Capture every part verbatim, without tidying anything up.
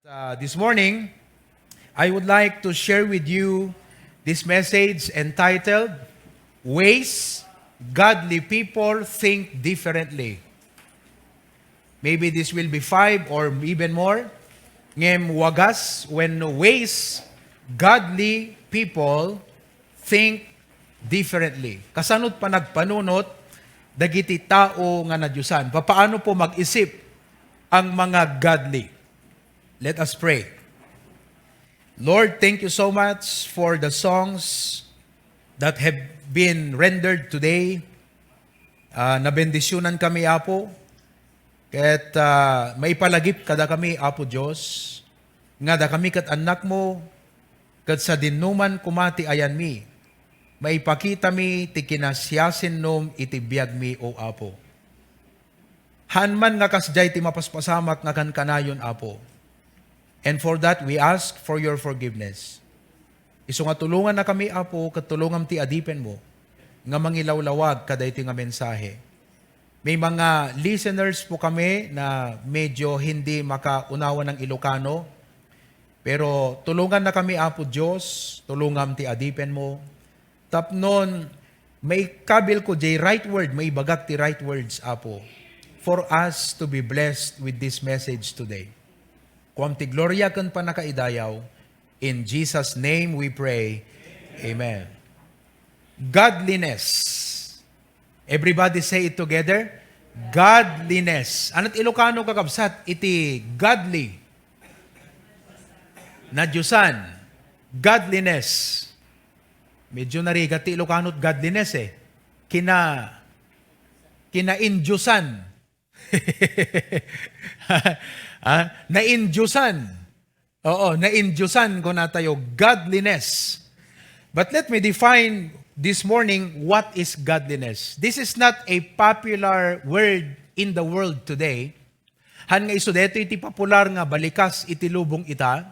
Uh, this morning, I would like to share with you this message entitled Ways Godly People Think Differently. Maybe this will be five or even more. Ngem wagas, when ways godly people think differently. Kasano ti panagpanunot dagiti tao nga nadiosan? Papaano po mag-isip ang mga godly? Let us pray. Lord, thank you so much for the songs that have been rendered today. Ah, nabendisyunan kami, Apo. Ket, ah, maipalagip kadakami, Apo Dios, nga dakami ket annakmo, ket sadinoman koma ti ayanmi, maipakitami ti kinasiasinnom iti biagmi, O Apo. Haan man nga kasdiay ti mapaspasamak nga kankanayon, Apo. And for that, we ask for your forgiveness. Isu nga tulongannakami, Apo, ket tulongam ti adipenmo nga mangilawlawag kadaytoy nga mensahe. May mga listeners po kami na medyo hindi makaunawa ng Ilocano, pero tulongannakami, Apo Dios, tulongam ti adipenmo, tapnon maikabilko jay right word, maibagak ti right words, Apo, for us to be blessed with this message today. Kuam ti gloria ken pannakaidayaw. In Jesus' name we pray. Amen. Godliness. Everybody say it together. Godliness. Ano ti Ilocano, kakabsat, iti godly? Nadiosan. Godliness. Medyo narigat ti Ilocano ti godliness eh. Kina-, kinaindiosan. Ha? Naindiosan. Oo, naindiosan, kunatayo, godliness. But let me define this morning what is godliness. This is not a popular word in the world today. Haan nga isu daytoy ti popular nga balikas iti lubong ita,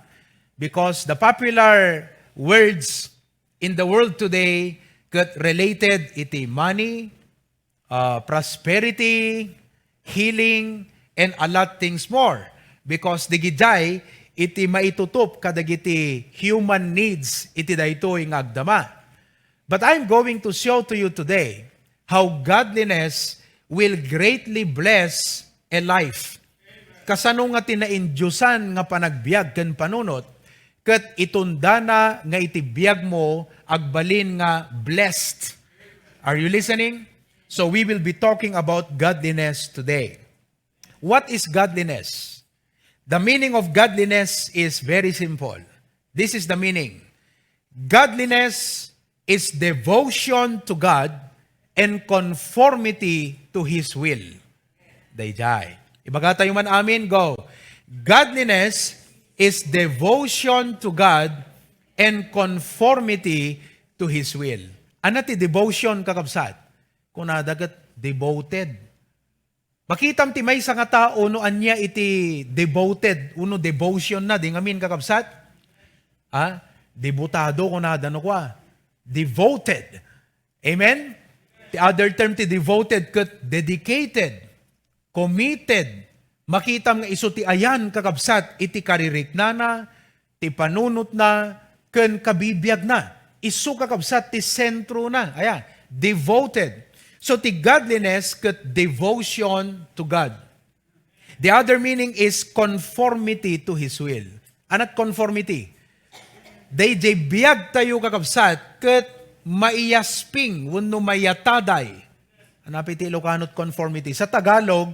because the popular words in the world today ket related iti money, uh, prosperity, healing, and a lot things more. Because digidiay iti maitutup kadagiti human needs iti daytoy nga agdama. But I'm going to show to you today how godliness will greatly bless a life. Kasano nga ti naindiosan nga panagbiag ken panunot, ket itundana nga iti biagmo agbalin nga blessed. Are you listening? So we will be talking about godliness today. What is godliness? The meaning of godliness is very simple. This is the meaning. Godliness is devotion to God and conformity to His will. Daydiay. Ibaga tayo man amin, go. Godliness is devotion to God and conformity to His will. Ano ti devotion, kakabsat? Kunada ket devoted. Makitam ti maysa nga tao no ania iti devoted, uno devotion na, di ngamin, kakabsat? Ah, debutado, kunada no kua. Devoted. Amen? Ti other term ti devoted ket dedicated, committed. Makitam nga isu ti ayan, kakabsat, iti kaririknana, ti panunotna, ken kabibiagna. Isu, kakabsat, ti sentrona. Aya, devoted. So, ti godliness ket devotion to God. The other meaning is conformity to His will. Anat conformity? Dayjay biag tayo, kakabsat, ket maiyasping wenno mayataday. Ano pay ti Ilocano ti conformity? Sa Tagalog,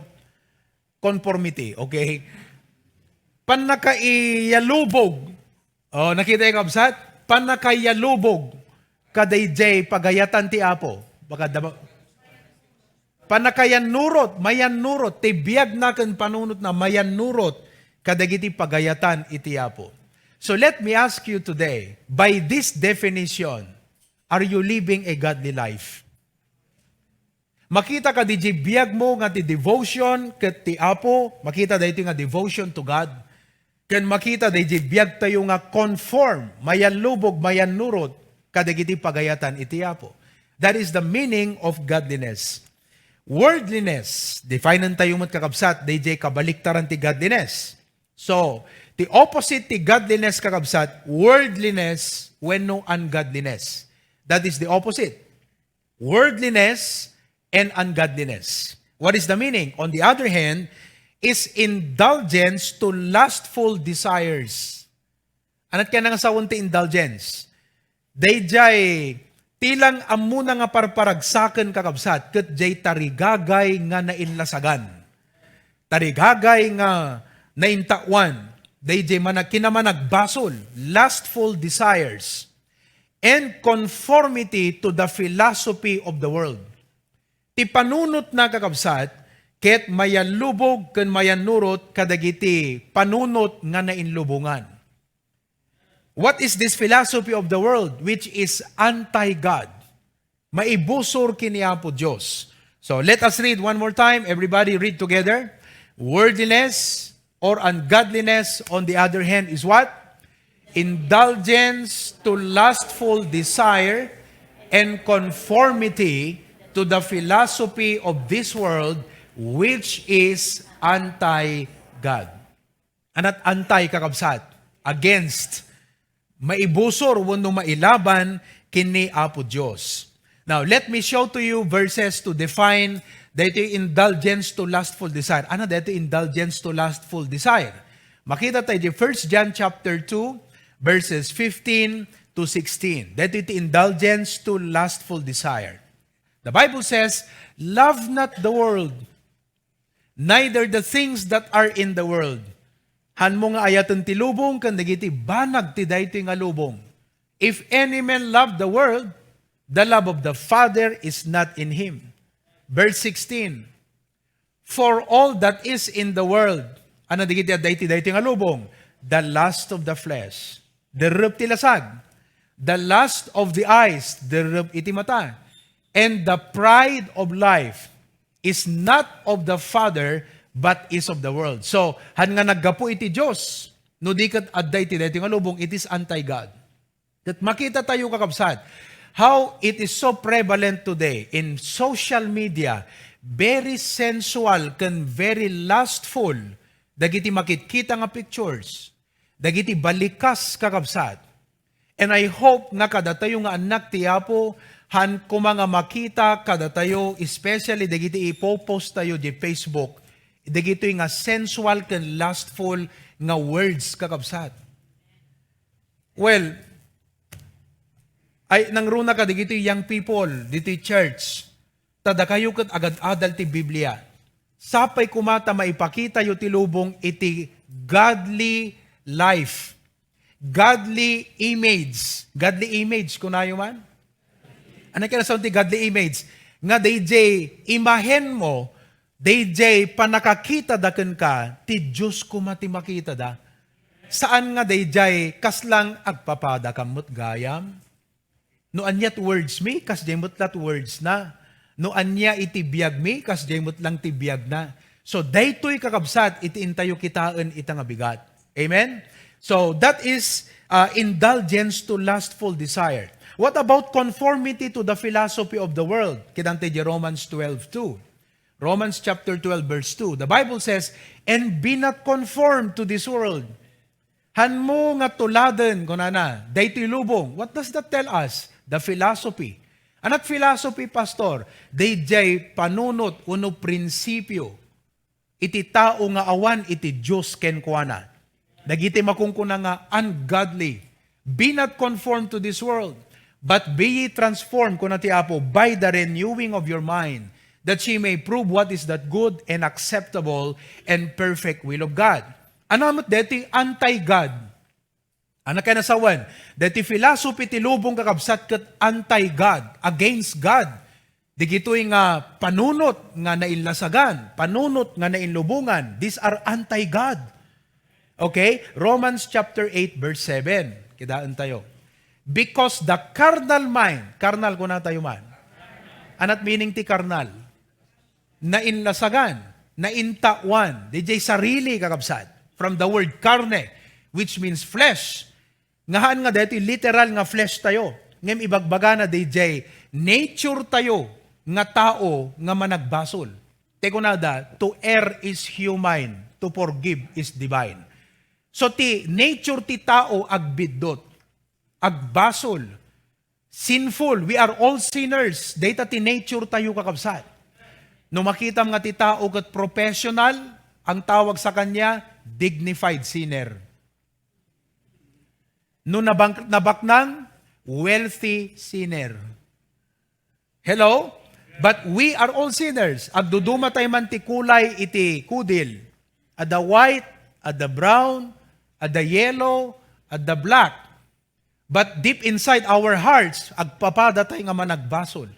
conformity, okay? Pannakaiyalubog. Oh, nakita yung kabsat? Pannakaiyalubog kadayjay pagayatan ti Apo. Baka daba-, pannakayannurot, mayannurot, ti biagna ken panunotna mayannurot kadagiti pagayatan iti Apo. So let me ask you today, by this definition, are you living a godly life? Makita ka diay biagmo nga ti devotion ket ti Apo, makita daytoy nga devotion to God, ken makita diay biag tayo nga conform, mayallubog, mayannurot kadagiti pagayatan iti Apo. That is the meaning of godliness. Worldliness, definen tayo met, kakabsat, dayjay kabaliktaran ti godliness. So, Ti opposite ti godliness, kakabsat, worldliness wenno ungodliness. That is the opposite. Worldliness and ungodliness. What is the meaning? On the other hand, is indulgence to lustful desires. Anat kaya nga sawen ti indulgence? Dayjay, ti lang ammona nga parparagsaken, kakabsat, ket jay tarigagay nga nainlasagan. Tarigagay nga naintawan, dayjay manag-, kinamanagbasol, lustful desires, and conformity to the philosophy of the world. Ti panunotna, kakabsat, ket mayallubog ken mayannurot kadagiti panunot nga nainlubongan. What is this philosophy of the world which is anti-God? Maibusor ken ni Apo Dios. So let us read one more time. Everybody read together. Worldliness or ungodliness, on the other hand, is what? Indulgence to lustful desire and conformity to the philosophy of this world, which is anti-God. Anat anti, kakabsat? Against. Maibusor wenno mailaban ken ni Apo Dios. Now, let me show to you verses to define daytoy indulgence to lustful desire. Ano daytoy indulgence to lustful desire? Makita tayo di First John chapter two, verses fifteen to sixteen. Daytoy ti indulgence to lustful desire. The Bible says, "Love not the world, neither the things that are in the world." Hanmo nga ayaten ti lubong ken dagiti banag ti daytoy nga lubong. "If any man love the world, the love of the Father is not in him." Verse sixteen, "For all that is in the world," ano dagiti adda iti daytoy nga lubong? "The lust of the flesh," derrep ti lasag. "The lust of the eyes," derrep iti mata. "And the pride of life is not of the Father, but is of the world." So, han nga naggapu iti Dios, no di ket adda iti daytoy nga lubong, it is anti-God. Ket makita tayo, kakabsat, how it is so prevalent today in social media, very sensual ken very lustful dagiti makitkita nga pictures, dagiti balikas, kakabsat. And I hope nga kadatayo nga annak ti Apo, han koma nga makita kadatayo, especially dagiti ipopost tayo di Facebook, dagitoy nga sensual ken lustful nga words, kakabsat. Well, ay, nangruna ka dagitoy young people, ditoy church, ta dakayo ket agad-adal ti Biblia. Sapay koma ta maipakitayo ti lubong iti godly life. Godly image. Godly image, kunayo man? Ano kaya ti godly image? Nga dayjay imahenmo, dayjay pannakakitada kenka, ti Dios koma ti makitada. Saan nga dayjay kasla agpapadakam met gayam? No ania ti words mi, kasdiay met la ti words na. No ania iti biag mi, kasdiay met lang ti biag na. So, daytoy, kakabsat, iti intayo kitaen ita nga bigat. Amen? So, that is, uh, indulgence to lustful desire. What about conformity to the philosophy of the world? Kitaen ti Romans twelve two. Romans chapter twelve, verse two. The Bible says, "And be not conformed to this world." Hanmo nga tuladen, kunana, daytoy lubong. What does that tell us? The philosophy. Anat philosophy, Pastor? Dayjay panunot wenno prinsipio iti tao nga awan iti Dios kenkuana. Dagiti makunkuna nga ungodly. "Be not conformed to this world, but be ye transformed," kuna ti Apo, "by the renewing of your mind, that ye may prove what is that good and acceptable and perfect will of God." Ano met deti anti-God? Ano kaya nasawen? Deti philosophy ti lubong, kakabsat, ket anti-God, against God. Digitoy nga panunot nga nainlasagan, panunot nga nainlubongan, these are anti-God. Okay? Romans chapter eight, verse seven. Kidaen tayo. "Because the carnal mind," carnal kuna tayo man. Anat meaning ti carnal? Nainlasagan, naintawan, dayjay sarili, kakabsat. From the word carne, which means flesh. Nga haan nga daytoy literal nga flesh tayo. Ngem ibagbagana dayjay nature tayo nga tao nga managbasol. Ti kunada, "To err is human, to forgive is divine." So ti nature ti tao agbiddut, agbasol, sinful. We are all sinners. Dayta ti nature tayo, kakabsat. No makitam nga ti tao ket professional, ang tawag sa kanya, dignified sinner. No nabang-, nabaknang, wealthy sinner. Hello? But we are all sinners. Agduduma tayo man ti kulay iti kudil. Adda white, adda brown, adda yellow, adda black. But deep inside our hearts, agpapada tayo nga managbasol.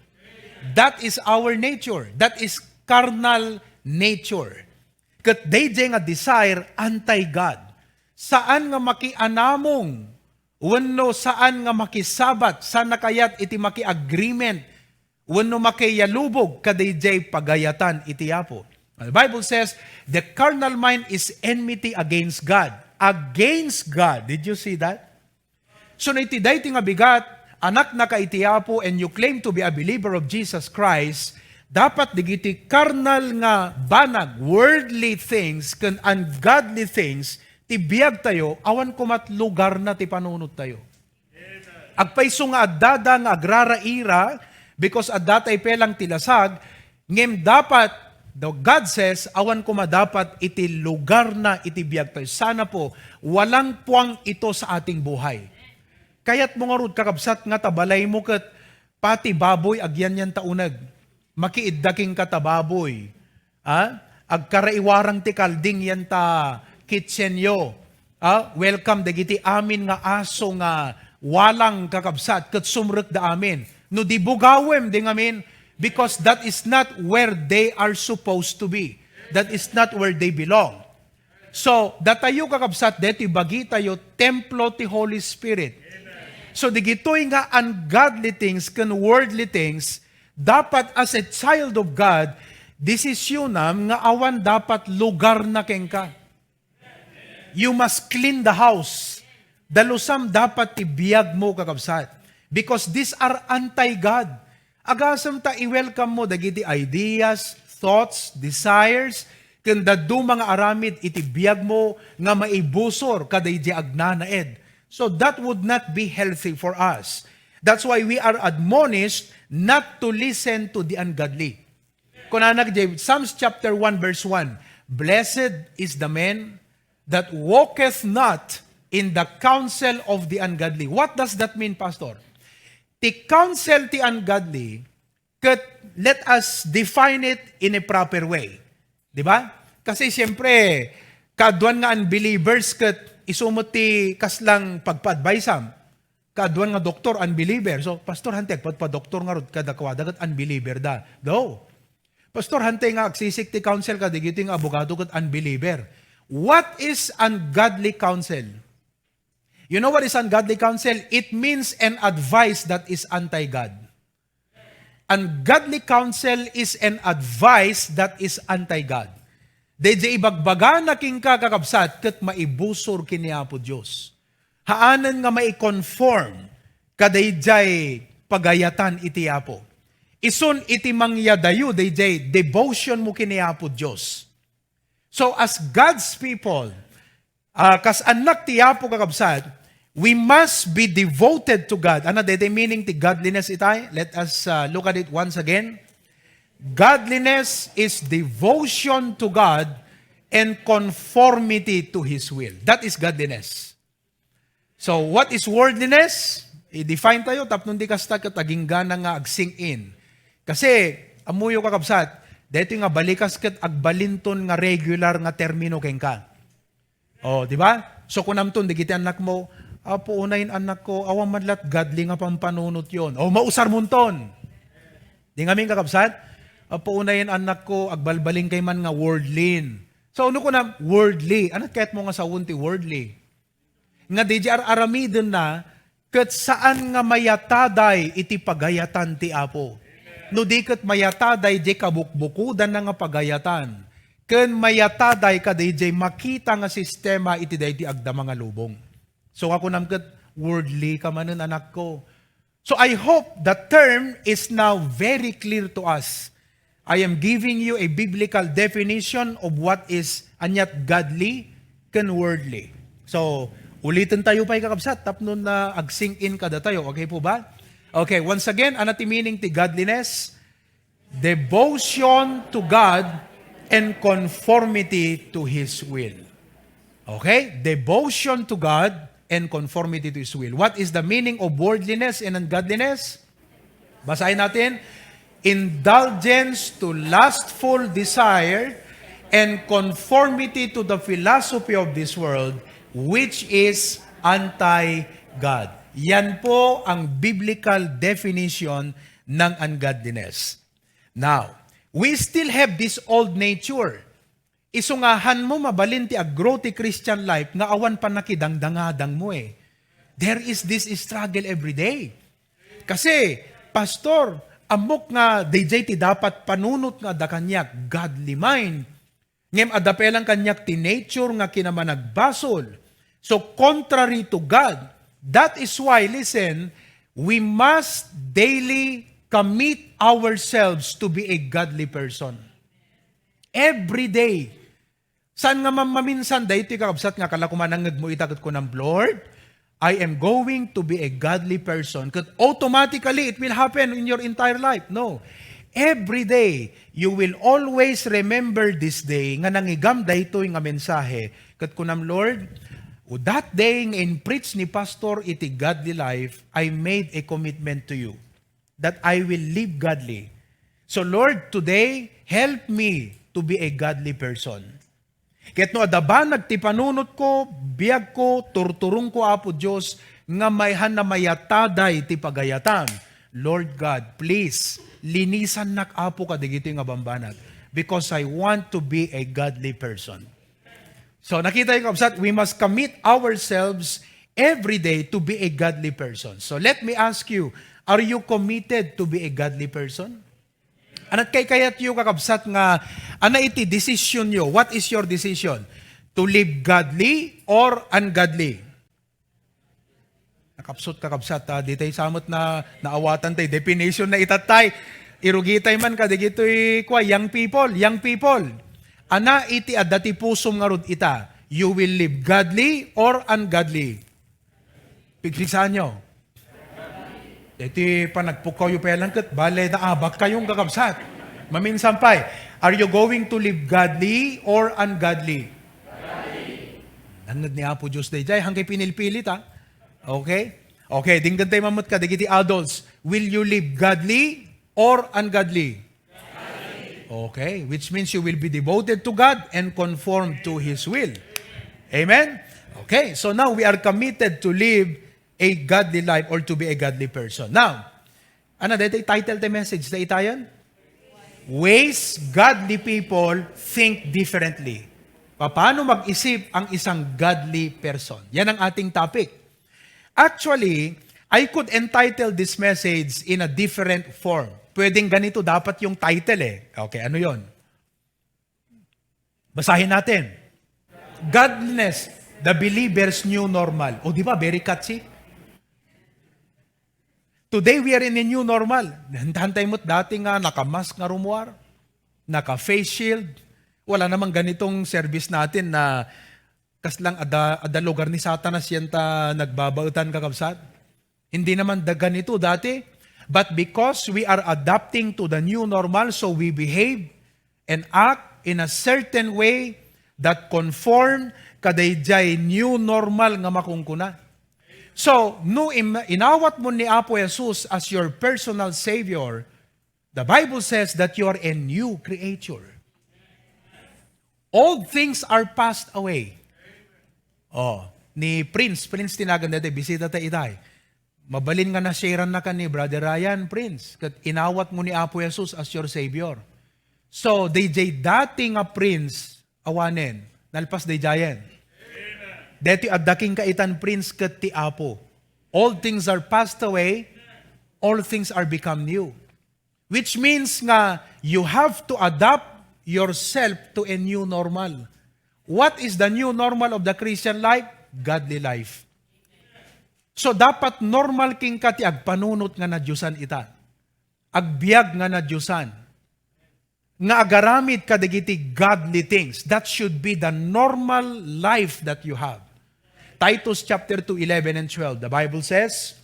That is our nature. That is carnal nature. Ket daydiay nga desire, anti-God. Saan nga makianamong, wenno saan nga makisabat, saan nga kayat iti maki-agreement, wenno makiyalubog kadaydiay pagayatan iti Apo. The Bible says, "The carnal mind is enmity against God." Against God. Did you see that? So, no iti daytoy nga bigat, anaknaka iti Apo, and you claim to be a believer of Jesus Christ, dapat dagiti carnal nga banag, worldly things, ken ungodly things, ti biag tayo, awan komat lugarna ti panunot tayo. Agpayso nga addada nga agraraira, because adda tay pelang ti lasag, ngem dapat, the God says, awan koma dapat iti lugarna iti biag tayo. Sana po, walang puwang ito sa ating buhay. Kayat mo ngarud, kakabsat, nga ta balaymo ket pati baboy agyanyan ta uneg. Makiidda kenka ta baboy. Ah? Agkaraiwarang ti kalding yan ta kitchenyo. Ah? Welcome dagiti amin nga aso nga walang, kakabsat, ket sumrekda amin. No di bugawem di ngamin, because that is not where they are supposed to be. That is not where they belong. So, datayo, kakabsat, detoy bagitayo, templo ti Holy Spirit. So, digitoy nga ungodly things ken worldly things, dapat as a child of God, desisyonam nga awan dapat lugarna kenka. You must clean the house. Dalusam dapat ti biagmo, kakabsat. Because these are anti-God. Agasem ta i-welcome mo dagiti ideas, thoughts, desires, ken dadduma nga aramid iti biagmo nga maibusor kadaydi agnanaed. So that would not be healthy for us. That's why we are admonished not to listen to the ungodly. Kunana diay Psalms chapter one verse one, "Blessed is the man that walketh not in the counsel of the ungodly." What does that mean, Pastor? Ti counsel ti ungodly, ket let us define it in a proper way. Di ba? Kasi siyempre, kaaduan nga unbelievers ket isu met ti kaslang pagpa-adviseam. Kaaduan nga doktor, unbeliever. So, "Pastor, hantay agpadpadoktor ngarud kadakuada ket unbeliever da." No. "Pastor, hantay nga agsisik ti counsel kadagiti nga abogado ket unbeliever." What is ungodly counsel? You know what is ungodly counsel? It means an advice that is anti-God. Ungodly counsel is an advice that is anti-God. Daydiay ibagbagana kenka, kakabsat, ket maibusor ken ni Apo Dios. Haanen nga maikonform kadaydiay pagayatan iti Apo. Isun iti mangyadayo daydiay devotion mo ken ni Apo Dios. So, as God's people, ah, kas annak ti Apo, kakabsat, we must be devoted to God. Ano daydiay meaning ti godliness itay? Let us, ah, look at it once again. Godliness is devotion to God and conformity to His will. That is godliness. So, what is worldliness? I-define tayo, tapno di kasta ket aginggana nga ag-sink in. Kasi, ammoyo, kakabsat, daytoy nga balikas ket agbalinton nga regular nga termino kenka. Oh, di ba? So, kunamton, dagiti annakmo, "Apo, unayen annakko, awan man la't godly nga pampanunotyon." Oh, mausarmonton. Di ngamin, kakabsat? "Apo, unayen annakko, agbalbalinkay man nga worldlin." So, no kunam, worldly. Ano kayatmo nga sawen ti worldly? Nga di di ar-aramidenna, ket saan nga mayataday iti pagayatan ti Apo. No di ket mayataday di kabukbukodanna nga pagayatan, ken mayataday kadaydiay makita nga sistema iti daydi agdama nga lubong. So, nga kunam ket, "Worldly ka manen, anakko." So, I hope the term is now very clear to us. I am giving you a biblical definition of what is aniat godly ken worldly. So, uliten tayo pay, kakabsat, tapno na ag-sink in kadatayo. Okay po ba? Okay, once again, ano ti meaning ti godliness? Devotion to God and conformity to His will. Okay? Devotion to God and conformity to His will. What is the meaning of worldliness and ungodliness? Basahin natin, "Indulgence to lustful desire and conformity to the philosophy of this world, which is anti-God." Yan po ang biblical definition ng ungodliness. Now, we still have this old nature. Isu nga han mo mabalin ti ag-grow ti Christian life nga awan pannakidangdangadang mo eh. There is this struggle every day. Kasi, "Pastor, ammok nga D J ti dapat panunot nga adda kaniak, godly mind. Ngem adda pay lang kaniak ti nature nga kinamanagbasol." So, contrary to God. That is why, listen, we must daily commit ourselves to be a godly person. Every day. Saan nga mam-, maminsan, daytoy, kakabsat, nga kala kumanangngeg mo ita ket kunam, "Lord, I am going to be a godly person." Ket automatically, it will happen in your entire life. No. Every day, you will always remember this day nga nangigam daytoy nga mensahe. Ket kunam, "Lord, o that day nga in-preach ni Pastor iti godly life, I made a commitment to you that I will live godly. So Lord, today, help me to be a godly person." Ket no adda banag ti panunotko, biagko, turturongko, Apo Dios, nga mayhan a mayataday ti pagayatam, Lord God, please, linisannak, Apo, kadagitoy nga bambanag, because I want to be a godly person. So, nakita yung kabsat, we must commit ourselves every day to be a godly person. So, let me ask you, are you committed to be a godly person? Ana't kaykayatyo, kakabsat, nga, ana iti decision yo? What is your decision? To live godly or ungodly? Nakapsut, kakabsat, ha? Di tayo samot na naawatan tayo. Definition na itatay. Irugi tayo man, kadagitoy, kwa, young people, young people. Ana iti adda ti pusom ngarud ita. You will live godly or ungodly? Pigsisaanyo. Iti panagpukawyo pay lang ket, bale, naabak kayong kakabsat. Maminsan pay, are you going to live godly or ungodly? Nangngeg ni Apo Dios daydiay, hankay pinilpilit, ha? Okay? Okay, dinggen tayo mamut kadagiti adults. Will you live godly or ungodly? Okay, which means you will be devoted to God and conform to His will. Amen? Okay, so now we are committed to live a godly life or to be a godly person. Now, ano, dito title the message, daytayan? Ways godly people think differently. Paano mag-isip ang isang godly person? Yan ang ating topic. Actually, I could entitle this message in a different form. Pwedeng ganito dapat yung title eh. Okay, ano yon? Basahin natin. Godliness, the believer's new normal. O, di ba? Very catchy. Today, we are in a new normal. Hantay mo't dati nga naka-mask nga rumuar, naka-face shield. Wala namang ganitong service natin na kaslang ada, ada lugar ni Satanas yan ta nagbabaetan, kakabsat. Hindi naman da ganito dati. But because we are adapting to the new normal, so we behave and act in a certain way that conform kadaydiay new normal nga makunkuna. So, no im-, inawat mo ni Apo Jesus as your personal Savior, the Bible says that you are a new creature. Old things are passed away. Oh, ni Prince, Prince tinagan dati, bisita ta itay. Mabalin nga na-share-an na kan ni Brother Ryan, Prince, ket inawat mo ni Apo Jesus as your Savior. So, daydiay dati nga Prince, awanen, nalpas daydiayen. Deti adda kenka itan, Prince, ket ti Apo. All things are passed away, all things are become new. Which means nga you have to adapt yourself to a new normal. What is the new normal of the Christian life? Godly life. So, dapat normal kenka ti agpanunot nga nadiosan ita. Agbiag nga nadiosan. Nga agaramid kadagiti godly things. That should be the normal life that you have. Titus chapter two, eleven and twelve. The Bible says,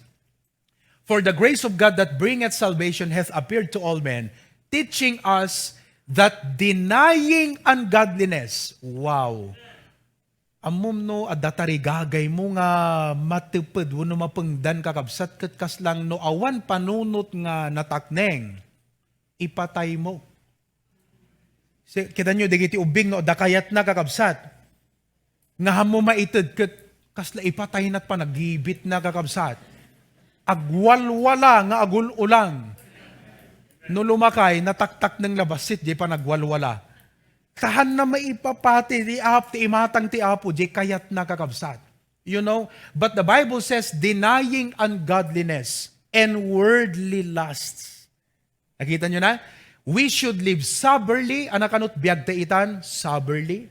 "For the grace of God that bringeth salvation hath appeared to all men, teaching us that denying ungodliness." Wow. Ammom no adda tarigagaymo nga matiped wenno mapengdan, kakabsat, ket kasla no awan panunot nga natakneng, ipataymo. Si, kita nyo, dagiti ubbing, no, adda kayatna, kakabsat. Nga hammo maited ket kasla ipatayna ti panagibitna, kakabsat. Agwalwala nga agul-ulang. No lumakay, nataktakneng la bassit, di panagwalwala. Saanna maipapati ti Ap-, ti imatang ti Apo, di kayatna, kakabsat. You know, but the Bible says, "Denying ungodliness and worldly lusts." Nakita nyo na? We should live soberly. Ano kanut biag ta itan? Soberly,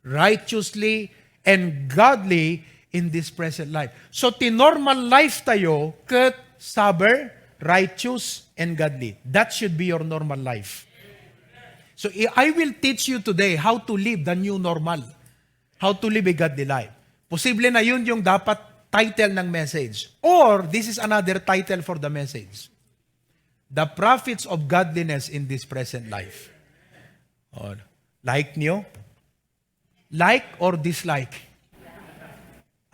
righteously, and godly in this present life. So, ti normal life tayo, ket sober, righteous, and godly. That should be your normal life. So, I I will teach you today how to live the new normal. How to live a godly life. Posible na yun yung dapat title ng message. Or, this is another title for the message. The profits of godliness in this present life. Oh, like nyo? Like or dislike?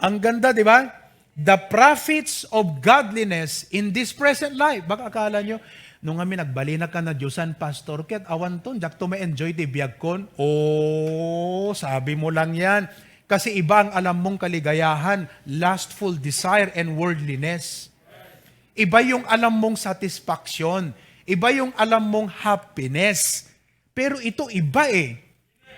Ang ganda, di ba? The profits of godliness in this present life. Baka akala nyo, nung kami nagbalin na ka na Diyosan, Pastor, ket awan ton, diak to ma-enjoy ti biag kon. Oh, sabi mo lang yan. Kasi iba ang alam mong kaligayahan, lustful desire, and worldliness. Iba yung alam mong satisfaction. Iba yung alam mong happiness. Pero ito iba eh.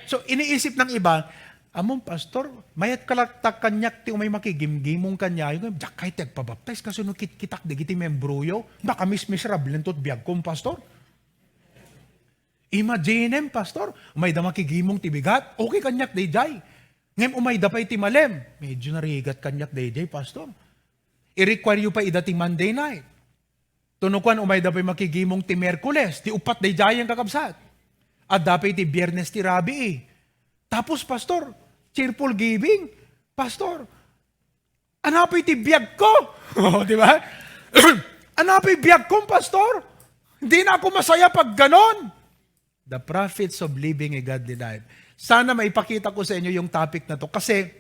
So, iniisip ng iba, "Amon, Pastor, mayat ka latta kaniak ti umay makigimgimong kaniayo, ngem diak kayat ti agpabaptize, kasano kitkitak dagiti membroyo? Baka mis-, miserable ento ti biagko, Pastor." Imaginem, Pastor, umayda makigimong ti bigat, okay kaniak daydiay. Ngem umayda pay ti malem, medyo narigat kaniak daydiay, Pastor. I-require yo pay ida ti Monday night. Tunukuan, umayda pay makigimong ti Miyerkules, ti uppat daydiayen, kakabsat. Adda pay ti Biyernes ti rabii. Tapos, Pastor, cheerful giving. Pastor, anapay ti biagko? Oh, di ba? Anapay biagko, Pastor? Hindi na ako masaya pag ganon. The profits of living a godly life. Sana maipakita ko sa inyo yung topic na to kasi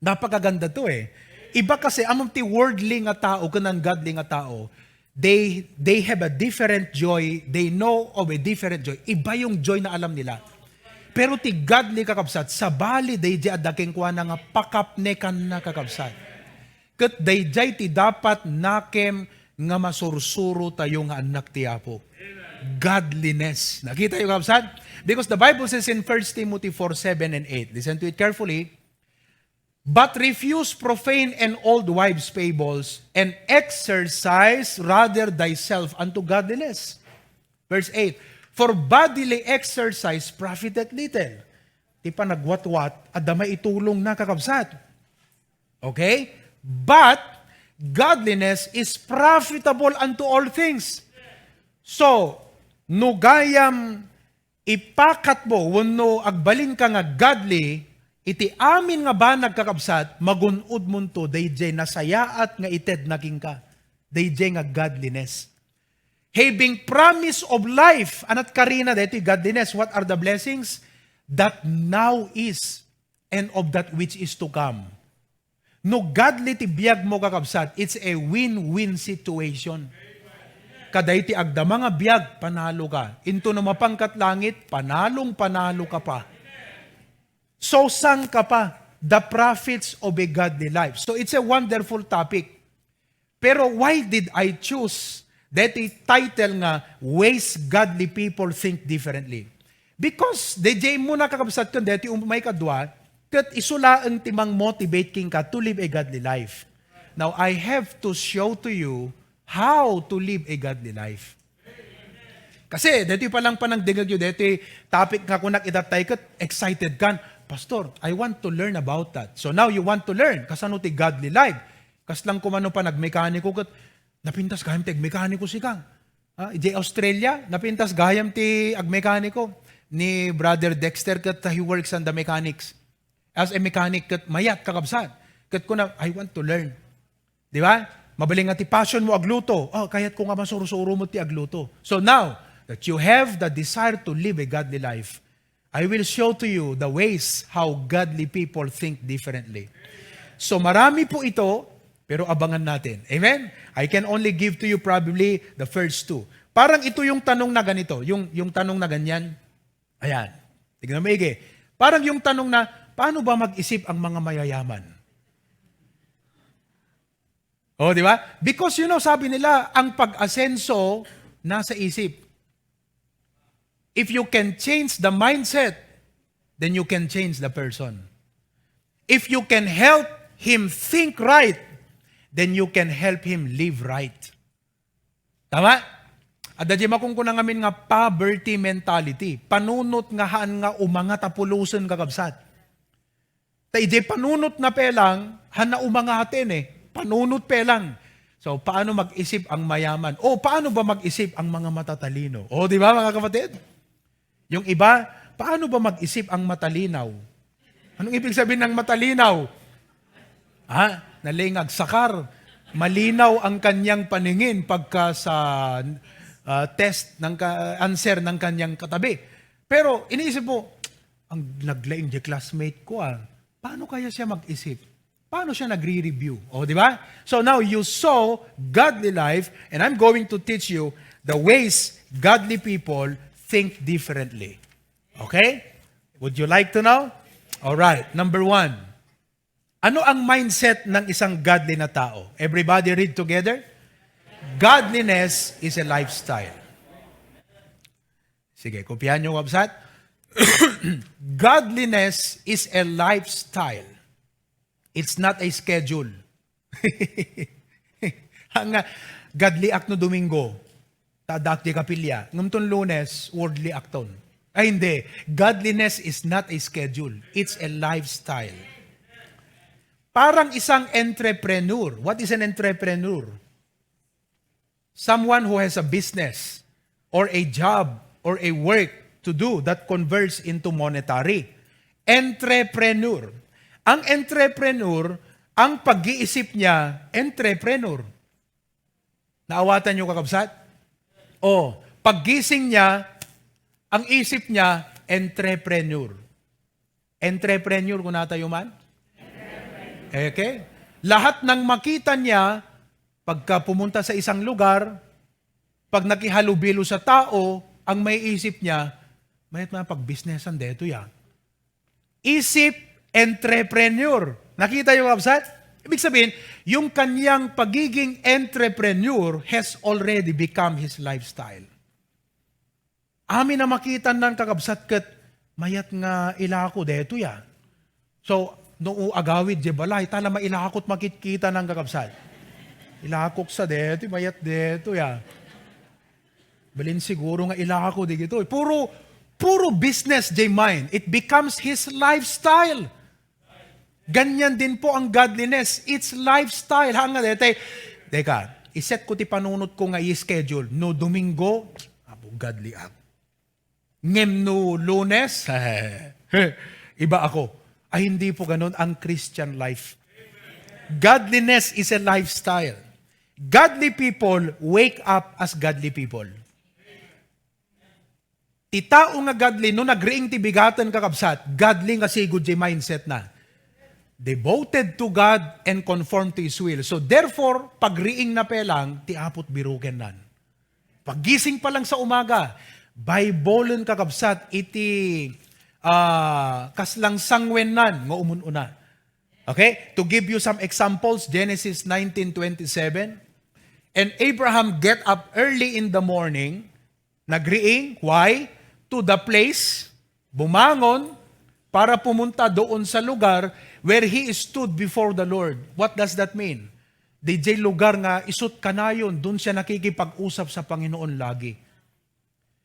napakaganda to eh. Iba kasi, among ti worldly nga tao, ken ungodly nga tao, they, they have a different joy, they know of a different joy. Iba yung joy na alam nila. Pero ti godly, kakabsat, sabali daydiay adda kenkuana nga pakapnekanna, kakabsat. Ket daydiay ti dapat nakem nga masursuro tayo nga annak ti Apo. Godliness. Nakita yo, kabsat? Because the Bible says in First Timothy four seven and eight, listen to it carefully, "But refuse profane and old wives' fables, and exercise rather thyself unto godliness." Verse eight, "For bodily exercise profiteth little." Ti panagwatwat, adda maitulongna, kakabsat. Okay? "But godliness is profitable unto all things." So, no gayam ipakatmo wenno agbalinka nga godly, iti amin nga banag, kakabsat, magun-odmonto daydiay nasayaat nga itedna kenka, daydiay nga godliness. Having promise of life, anat karina daytoy godliness, what are the blessings? That now is and of that which is to come. No godly ti biag mo, kakabsat, it's a win-win situation. Kadayti agdama nga biag, panalo ka. Into no mapangkat langit, panalong panalo ka pa. So, saan ka pa? The profits of a godly life. So, it's a wonderful topic. Pero why did I choose deti title nga Ways Godly People Think Differently? Because daydiay muna, kakabsat, ken deti umay kadua, ket isu laeng ti mang-motivate kenka to live a godly life. Now, I have to show to you how to live a godly life. Kasi deti pa lang panangdengegyo deti topic nga kunak itattay ket excited kan, "Pastor, I want to learn about that." So now you want to learn kasano ti godly life. Kasla koma no panagmekaniko ket napintas gayam ti agmekaniko sika. Ah, idiay Australia, napintas gayam ti agmekaniko ni Brother Dexter ket he works on the mechanics. As a mechanic ket mayat, kakabsat. Ket kuna, "I want to learn." Di ba? Mabalin nga ti passion mo agluto. Oh, kayat ko nga masursuro mo ti agluto. So now that you have the desire to live a godly life, I will show to you the ways how godly people think differently. So marami po ito, pero abangan natin. Amen? I can only give to you probably the first two. Parang ito yung tanong na ganito, yung, yung tanong na ganyan. Ayan. Tignan mo, Ige. Parang yung tanong na, paano ba mag-isip ang mga mayayaman? Oh, di ba? Because, you know, sabi nila, ang pag-asenso nasa isip. If you can change the mindset, then you can change the person. If you can help him think right, then you can help him live right. Tama? Adda diay makunkuna ngamin nga poverty mentality. Panunot nga haan nga umanga ta pulosen, kakabsat. Ta idiay panunot na pelang, haan na umanga atin eh. Panunot pelang. So, paano mag-isip ang mayaman? O, paano ba mag-isip ang mga matatalino? O, di ba, mga kapatid? Yung iba, paano ba mag-isip ang matalinaw? Anong ibig sabihin ng matalinaw? Ha? Nalingag, sakar. Malinaw ang kanyang paningin pagka sa, ah, test ng ka-, answer ng kanyang katabi. Pero iniisip mo, "Ang naglaing di classmate ko, ah. Paano kaya siya mag-isip? Paano siya nagre-review?" O, di ba? So now you saw godly life, and I'm going to teach you the ways godly people think differently. Okay? Would you like to know? All right. Number one, ano ang mindset ng isang godly na tao? Everybody read together. Godliness is a lifestyle. Sige, kopihan niyo, website. Godliness is a lifestyle. It's not a schedule. Nga, godly ak no Domingo, ta addaak diay kapilya. Ngem ton Lunes, worldly akton. Ay, hindi. Godliness is not a schedule. It's a lifestyle. Parang isang entrepreneur. What is an entrepreneur? Someone who has a business or a job or a work to do that converts into monetary. Entrepreneur. Ang entrepreneur, ang pag-iisip niya, entrepreneur. Naawatan niyo, kakabsat? O, paggising niya, ang isip niya, entrepreneur. Entrepreneur, kunatayo man? Okay? Lahat ng makita niya, pagka pumunta sa isang lugar, pag nakihalubilo sa tao, ang maiisip niya, "Mayat man pagbusinessan detoy, ah." Isip entrepreneur. Nakita niyo, kabsat? Ibig sabihin, yung kanyang pagiging entrepreneur has already become his lifestyle. Amin a makitan nan, kakabsat, ket mayat nga ilako detoy, ah. So, no agawid diay balay, ta la mailakot makitkita nan, kakabsat. Ilakok sa detoy, mayat detoy, ah. Balin siguro nga ilako digitoy. Puro, puro business diay mind. It becomes his lifestyle. Ganyan din po ang godliness. It's lifestyle. Haan nga daytoy, teka, iset ko ti panunot ko nga i-schedule. No Domingo, apo, godly ak. Ngem no Lunes, iba ako. Ay, hindi po ganun ang Christian life. Godliness is a lifestyle. Godly people wake up as godly people. Ti tao nga godly, no nagriing ti bigaten, kakabsat, godly nga sigud diay mindset na. Devoted to God and conform to His will. So therefore, pagriing na pelang, ti Apo't biruken nan. Paggising pa lang sa umaga, Bible-en, kakabsat, iti, ah, kaslang sangwennan nga umun-una. Okay? To give you some examples, Genesis nineteen twenty-seven, "And Abraham get up early in the morning," nagriing, why? To the place, bumangon, para pumunta doon sa lugar where he stood before the Lord. What does that mean? Diay lugar nga isut kanayon, doon siya nakikipag-usap sa Panginoon lagi.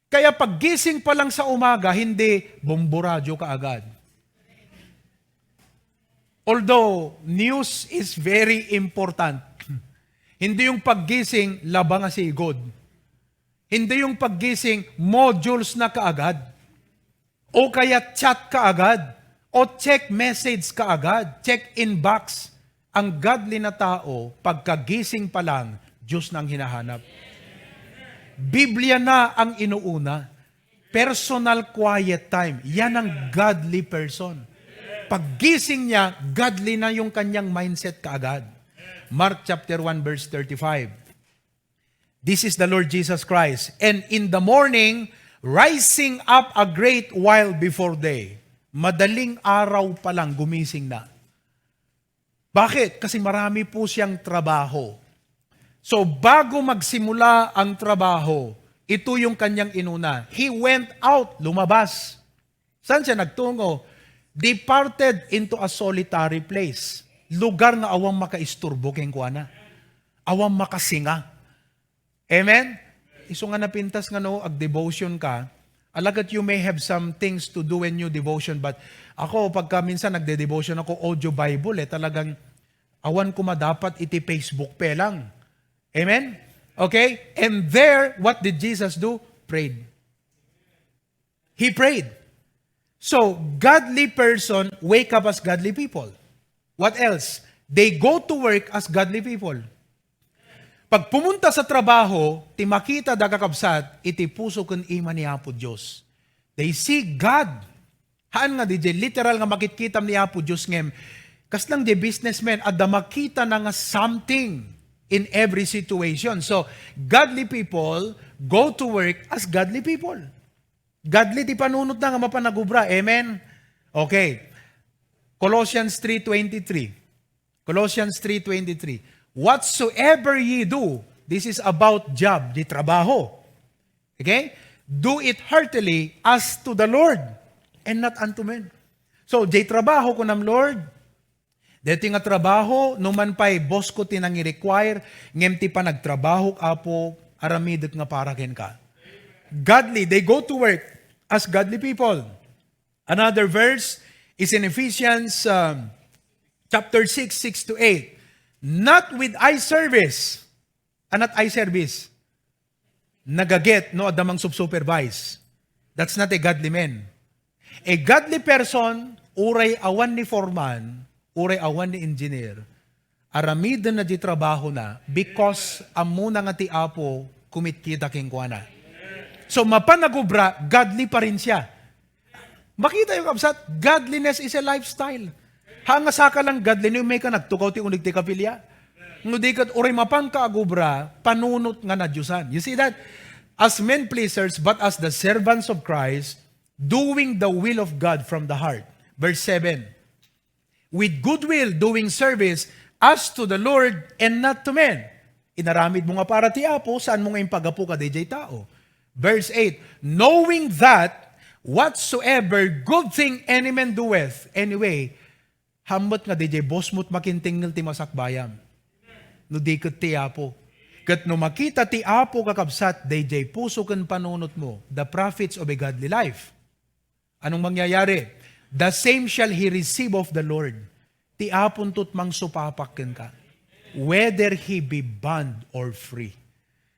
Kaya paggising pa lang sa umaga, hindi bomboradyo kaagad. Although news is very important, hindi yung paggising, laba nga sigud. Hindi yung paggising, modules na kaagad. O kaya chat kaagad. O check message kaagad. Check inbox. Ang godly na tao, pagkagising pa lang, Diyos na ang hinahanap. Biblia na ang inuuna. Personal quiet time. Yan ang godly person. Paggising niya, godly na yung kanyang mindset kaagad. Mark chapter one verse thirty-five. This is the Lord Jesus Christ. "And in the morning, rising up a great while before day." Madaling araw pa lang, gumising na. Bakit? Kasi marami po siyang trabaho. So, bago magsimula ang trabaho, ito yung kanyang inuna. He went out, lumabas. Saan siya nagtungo? Departed into a solitary place. Lugar nga awan makaisturbo kenkuana. Awan makasinga. Amen? Isu nga napintas nga no, ag-devotion ka, alagad you may have some things to do when you devotion, but ako, pagka minsan nagde-devotion ako, audio Bible eh, talagang awan ko madapat iti Facebook pe lang. Amen? Okay? And there, what did Jesus do? Prayed. He prayed. So, godly person wake up as godly people. What else? They go to work as godly people. Pag pumunta sa trabaho, ti makita da kakabsat, iti puso ken ima ni Apo Dios. They see God. Haan nga di jay literal nga makitkitam ni Apo Dios ngem, kaslang di businessman, adda makita na nga something in every situation. So, godly people go to work as godly people. Godly ti panunotna nga mapan nagubra. Amen? Okay. Colossians three twenty-three. Colossians three twenty-three. "Whatsoever ye do," this is about job, di trabaho. Okay? "Do it heartily as to the Lord and not unto men." So, di trabaho kunam, Lord, deti nga trabaho, no man pay boss ko ti nangi-require, ngem ti panagtrabaho, Apo, aramidek nga para kenka. Godly, they go to work as godly people. Another verse is in Ephesians um, chapter six, six to eight. "Not with eye service." Anat eye service? Nagaget no adda mang supervise. That's not a godly man. A godly person, uray awan ni foreman, uray awan ni engineer, aramiden na di trabaho na because ammo na nga ti Apo kumitkita kenkuana. So, mapan nagubra, godly pa rin siya. Makita yung kabsat, godliness is a lifestyle. Ha nga saka lang godly, no may ka nagtukaw ti unig ti kapilya. No di kat uray mapan ka agubra, panunot nga nadiosan. You see that? As men pleasers, but as the servants of Christ, doing the will of God from the heart. Verse seven. "With goodwill, doing service as to the Lord and not to men." Inaramid mo nga para ti Apo, saan mo nga impagapu ka dayjay tao? Verse eight, "Knowing that whatsoever good thing any man doeth," anyway, hammet nga dayjay boss mo't makintingngel ti masakbayam. No di ket ti Apo. Ket no makita ti Apo, kakabsat, dayjay puso ken panunot mo, the profits of a godly life. Anong mangyayari? "The same shall he receive of the Lord." Ti Apo nto't mangsupapak kenka. Whether he be bond or free.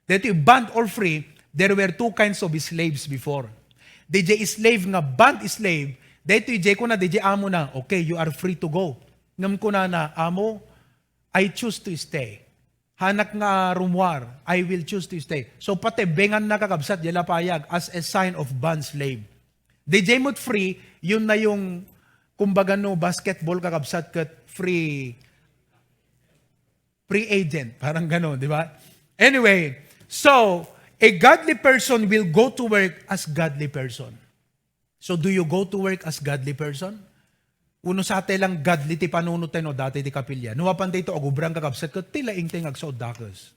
Daytoy bond or free, there were two kinds of slaves before. Dayjay slave nga bond slave, daytoy jay kuna, dayjay amo na, "Okay, you are free to go." Ngem kunana, "Amo, I choose to stay. Hanak nga rumuar, I will choose to stay." So, pati bengan na, kakabsat, di lapayag as a sign of bond slave. Dayjay mo't free, yun na yung, kumbaga, no, basketball, kakabsat, ket free, free agent. Parang gano'n, di ba? Anyway, so, a godly person will go to work as godly person. So, do you go to work as godly person? Uno sa tay lang godly ti panunot tayo, no, dati ti kapilya. No, mapan dayto, agubran, kakabsat, ket ti laing tay nga agsaud dakes.